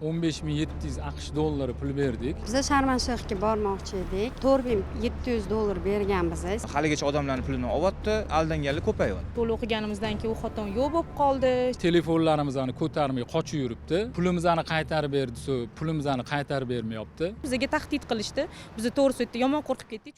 15 700 AQSh dollari pul berdik. Biza Sharm el-Sheyxga bormoqchi edik. 4700 dollar berganmiz. Haligacha odamlarni pulini olyapti, aldanganlar ko'payyapti. To'lov qilganimizdan keyin u xotin yo'q bo'lib qoldi. Telefonlarimizni ko'tarmay qochib yuribdi. Pulimizni qaytarib ber desa, pulimizni qaytarib bermayapti. Bizga tahdid qilishdi. Biz, to'g'risi aytdi, yomon qo'rqib ketdik.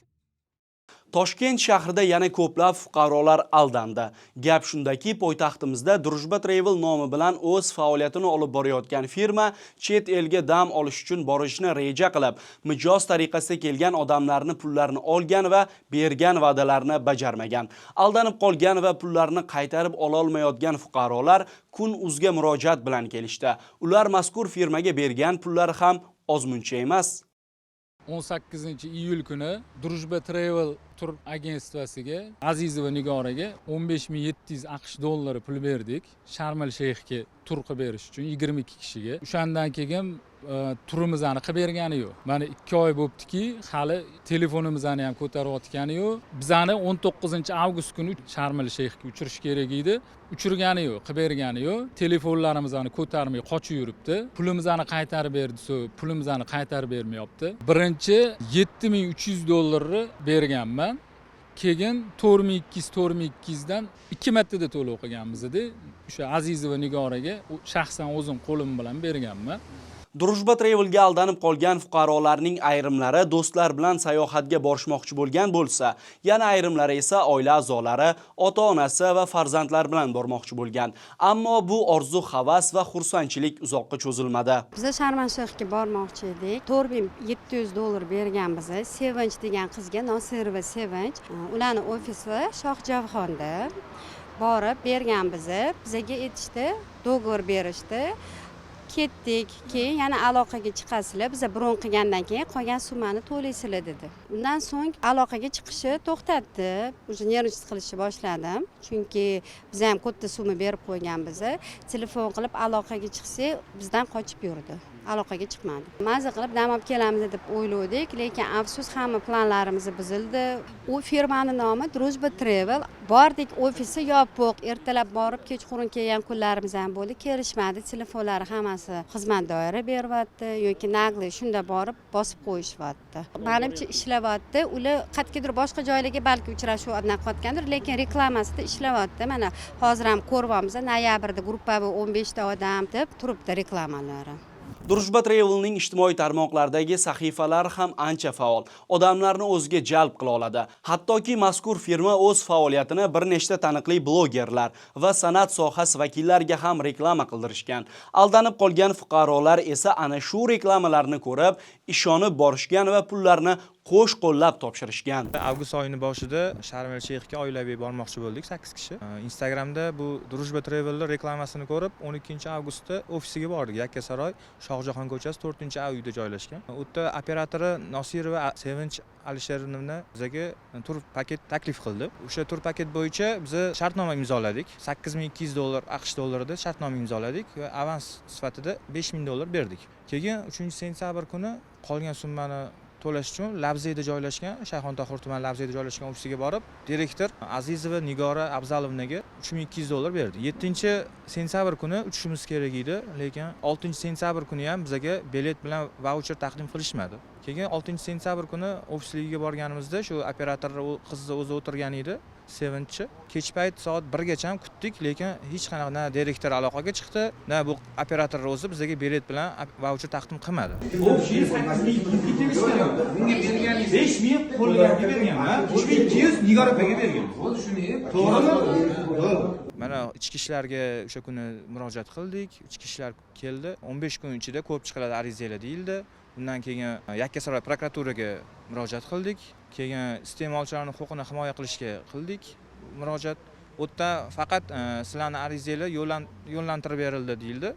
Toshkent shahrida yana ko'plab fuqarolar aldandi. Gap shundaki, poytaxtimizda Drujba Travel nomi bilan o'z faoliyatini olib borayotgan firma chet elga dam olish uchun borishni reja qilib, mijoz tariqasida kelgan odamlarni pullarini olgan va bergan va'dalarini bajarmagan. Aldanib qolgan va pullarini qaytarib ololmayotgan fuqarolar Kun uzga murojaat bilan kelishdi. Ular mazkur firmaga bergan pullari ham ozmuncha emas. 18 iyul kuni Drujba Travel tur agentstvosiga, Azizova Nigoraga 15 700 AQSh dollari pul berdik. Sharm el Sheyxga tur qilib berish uchun 22 kishiga. O'shandan keyin turimizni qilib bergani yo'q. Mana 2 oy bo'libdiki, hali telefonimizni ham ko'tarayotgani yo'q. Bizani 19 avgust kuni Sharm el Sheyxga uchirish kerak edi. Uchirgani yo'q, qilib bergani yo'q. Telefonlarimizni ko'tarmay qochib yuribdi. Pulimizni qaytarib ber desa, pulimizni qaytarib bermayapti. Birinchi 7300 dollarni berganman. Keyin 4200, 4200 dan ikki martada to'lov qilganmiz-da. O'sha Azizova Nigoraga shaxsan o'zim qo'lim bilan berganman. Drujba Travelga aldanib qolgan fuqarolarning ayrimlari do'stlar bilan sayohatga borishmoqchi bo'lgan bo'lsa, yana ayrimlari esa oila a'zolari, ota-onasi va farzandlar bilan bormoqchi bo'lgan. Ammo bu orzu havas va xursandchilik uzoqqa cho'zilmadi. Biza Sharm el-Sheyxga bormoqchi edik. 4700 dollar berganmiz. Sevinch degan qizga, Nosirova Sevinch. Ularni ofisi Shoh Javhonda. Borib berganmiz. Bizaga aytishdi, договор berishdi. Ketdik. Keyin yana aloqaga chiqasizlar, biza bron qilgandan keyin qolgan summani to'laysizlar, dedi. Undan so'ng aloqaga chiqishni to'xtatdi. Уже нервничать qilishni boshladim, chunki biz ham katta summa berib qo'yganmiz. Telefon qilib aloqaga chiqsak, bizdan qochib yurdi, aloqaga chiqmadi. Maza qilib dam olib kelamiz deb o'ylovdik, lekin afsus, hamma planlarimiz buzildi. U firmani nomi Дружба Travel. Bordik, ofisi yopiq. Ertalab borib, kechqurun kelgan kunlarimiz ham bo'ldi. Kelishmadi, telefonlari hammasi xizmat doira beryapti yoki наглый shunda borib bosib qo'yishyapti. Manimcha, ishlayapti ular qayergadir, boshqa joylarga balki uchrashuv anaqa qilayotgandir, lekin reklamasida ishlayapti. Mana hozir ham ko'ryapmiz, noyabrda gruppaviy 15 ta odam deb turibdi reklamalari. Drujba Travelning ijtimoiy tarmoqlardagi sahifalari ham ancha faol. Odamlarni o'ziga jalb qila oladi. Hattoki mazkur firma o'z faoliyatini bir nechta taniqli blogerlar va san'at sohasi vakillariga ham reklama qildirishgan. Aldanib qolgan fuqarolar esa ana shu reklamalarni ko'rib, ishonib borishgan va pullarni qo'sh qo'llab topshirishgan. Avgust oyini boshida Sharm el Sheyxga oilaviy bormoqchi bo'ldik, sakkiz kishi. Instagramda bu Drujba Travelni reklamasini ko'rib, 12 avgustda ofisiga bordik. Yakkasaroy, Shohjahon ko'chasi, 4 A uyda joylashgan. U yerda operatori Nosirova Sevinch Alisherovna bizaga tur paket taklif qildi. O'sha tur paket bo'yicha biza shartnoma imzoladik. 8200 dollar AQSh dollarida shartnoma imzoladik va avans sifatida 5000 dollar berdik. Keyin 3 sentyabr kuni qolgan summani to'lash uchun Labziyda joylashgan, Shayxontohur tumani Labziyda joylashgan ofisiga borib, direktor Azizova Nigora Abzalovnaga 3200 dollar berdi. 7 sentyabr kuni uchishimiz kerak edi, lekin 6 sentyabr kuni ham bizaga bilet bilan vaucher taqdim qilishmadi. Keyin 6 sentyabr kuni ofisligiga borganimizda shu operator qizni o'zi o'tirgan edi, Sevinchchi. Kech payt soat 1gacha ham kutdik, lekin hech qanaqa na direktor aloqaga chiqdi, na bu operator o'zi bizaga bilet bilan vaucher taqdim qilmadi. Общий 8200 Bunga berganingiz 5000 qo'lga berganman, 3200 Nigor opaga bergan. Bo'ldi, shuni. To'g'rimi? Mana ichki ishlarga o'sha kuni murojaat qildik. Ichki ishlar keldi, 15 kun ichida ko'rib chiqiladi arizanglar, deyildi. Undan keyin Yakkasaroy prokuraturaga murojaat qildik. Keyin iste'molchilarni huquqini himoya qilishga qildik murojaat. U yerda faqat sizlarni arizanglar yo'llantirib berildi, deyildi.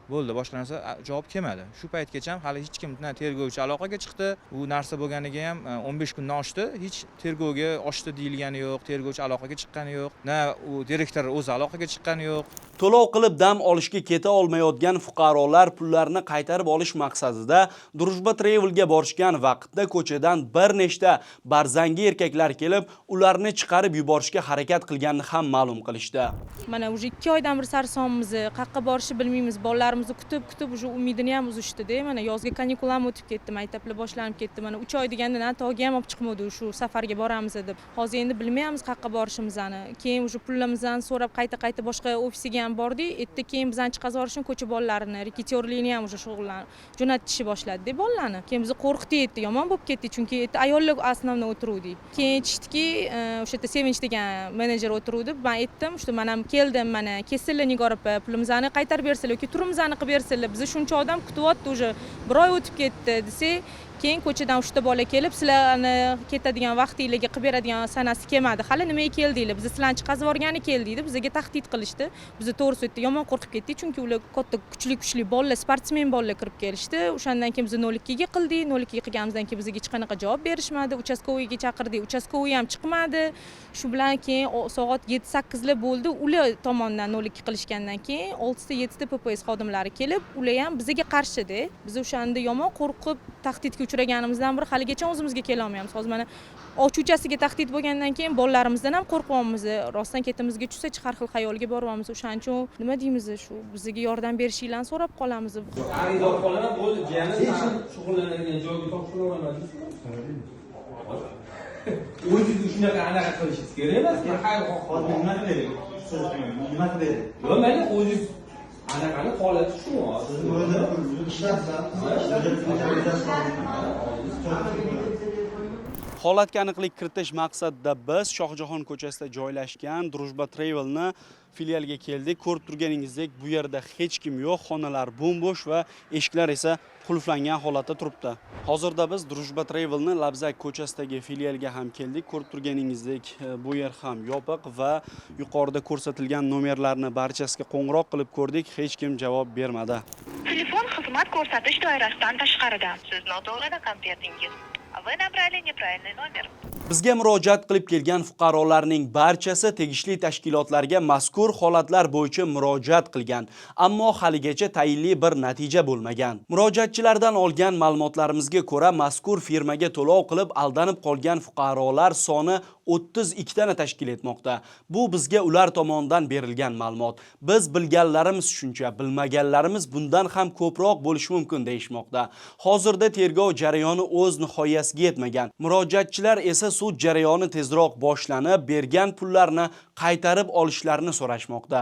Bo'ldi, boshqa narsa javob kelmadi. Shu paytgacha ham hali hech kim, na tergovchi aloqaga chiqdi. U narsa bo'lganiga ham 15 kundan oshdi, hech tergovga ochdi deyilgani yo'q, tergovchi aloqaga chiqqani yo'q, na u direktor o'zi aloqaga chiqqani yo'q. To'lov qilib dam olishga keta olmayotgan fuqarolar pullarni qaytarib olish maqsadida Drujba Travelga borishgan vaqtda ko'chadan bir nechta barzangi erkaklar kelib, ularni chiqarib yuborishga harakat qilganini ham ma'lum qilishdi. Mana уже 2 oydan beri sarsonmiz, qayerqa borishni bilmaymiz. Bolalarimiz Bolalarimizni kutib kutib уже umidini ham uzishdida. Mana yozgi kanikul ham o'tib ketdi, maktablar boshlanib ketdi. Mana 3 oy deganda na tog'a ham olib chiqmadi shu safarga boramiz deb. Hozir endi bilmaymiz qayerqa borishimizni. Keyin уже pullarimizni so'rab qayta qayta boshqa ofisiga ham bordik. Erta keyin bizani chiqazib yuborish uchun ko'cha bolalarini, reketyorlikni ham уже shug'ullanib jo'natishni boshladida bolalarni. Keyin biz qo'rqdik, erta yomon bo'lib ketdik, chunki erta ayollar основной o'tiruvdik. Keyin aytishdiki, o'sha yerda Sevinch degan menejer o'tiruvdi. Man aytdim, что man ham keldim, mana kelsinlar, Nigor opa, pulimizni qaytarib bersinlar yoki turimizni qilib bersinlar, bizni shuncha odam kutyapti, уже bir oy o'tib ketdi, desak, keyin ko'chadan 3 ta bola kelib, sizlarni ketadigan vaqtinglarga qilib beradigan sanasi kelmadi hali, nimaga keldinglar, bizni sizlarni chiqazib yuborgani keldik, deb bizga tahdid qilishdi. Biz to'g'risi aytdi yomon qo'rqib ketdik, chunki ular katta, kuchli kuchli bolalar, sportsmen bolalar kirib kelishdi. O'shandan keyin biz 02 ga qildik. 02 ga qilganimizdan keyin bizga hech qanaqa javob berishmadi. Участковый ga chaqirdik, участковый ham chiqmadi. Shu bilan keyin soat 7-8lar bo'ldi. Ular tomonidan 02 qilishgandan keyin 6ta 7ta PPS xodimlari kelib, ular ham bizga qarshida. Biz o'shanda yomon qo'rqib, tahdidga uchraganimizdan beri haligacha o'zimizga kelolmayapmiz. Hozir mana ochuchasiga tahdid bo'lgandan keyin bolalarimizdan ham qo'rqyapmiz, rostdan ketimizga tushsa, har xil xayolga boryapmiz. O'shaning uchun nima deymiz, shu bizga yordam berishinglarni so'rab qolamiz. Ariza olib qolaman, bo'ldi, jiyani shug'ullanadigan joyga topshiraverman deysizmi? O'zingiz shunaqa anaqa qilishingiz kerak emas. Hozir nima qilaylik? Siz nima qilaylik? Yo'q, mayli, o'zingiz anaqani holati shu. Siz o'zi ishlabsiz. Holatga aniqlik kiritish maqsadida biz Shohjahon ko'chasida joylashgan Drujba Travelni filialiga keldik. Ko'rib turganingizdek, bu yerda hech kim yo'q, xonalar bo'm-bo'sh va eshiklar esa qulflangan holatda turibdi. Hozirda biz Drujba Travelni Labzak ko'chasidagi filialiga ham keldik. Ko'rib turganingizdek, bu yer ham yopiq va yuqorida ko'rsatilgan nomerlarni barchasiga qo'ng'iroq qilib ko'rdik, hech kim javob bermadi. Telefon xizmat ko'rsatish doirasidan tashqarida. Siz noto'g'ri raqam terdingiz. Вы набрали неправильный номер. Bizga murojaat qilib kelgan fuqarolarning barchasi tegishli tashkilotlarga mazkur holatlar bo'yicha murojaat qilgan, ammo haligacha tayinli bir natija bo'lmagan. Murojaatchilardan olgan ma'lumotlarimizga ko'ra, mazkur firmaga to'lov qilib aldanib qolgan fuqarolar soni 32 tani tashkil etmoqda. Bu bizga ular tomonidan berilgan ma'lumot. Biz bilganlarimiz shuncha, bilmaganlarimiz bundan ham ko'proq bo'lishi mumkin, deyishmoqda. Hozirda tergov jarayoni o'z nihoyasiga yetmagan. Murojaatchilar esa sud jarayoni tezroq boshlanib, bergan pullarni qaytarib olishlarini so'rashmoqda.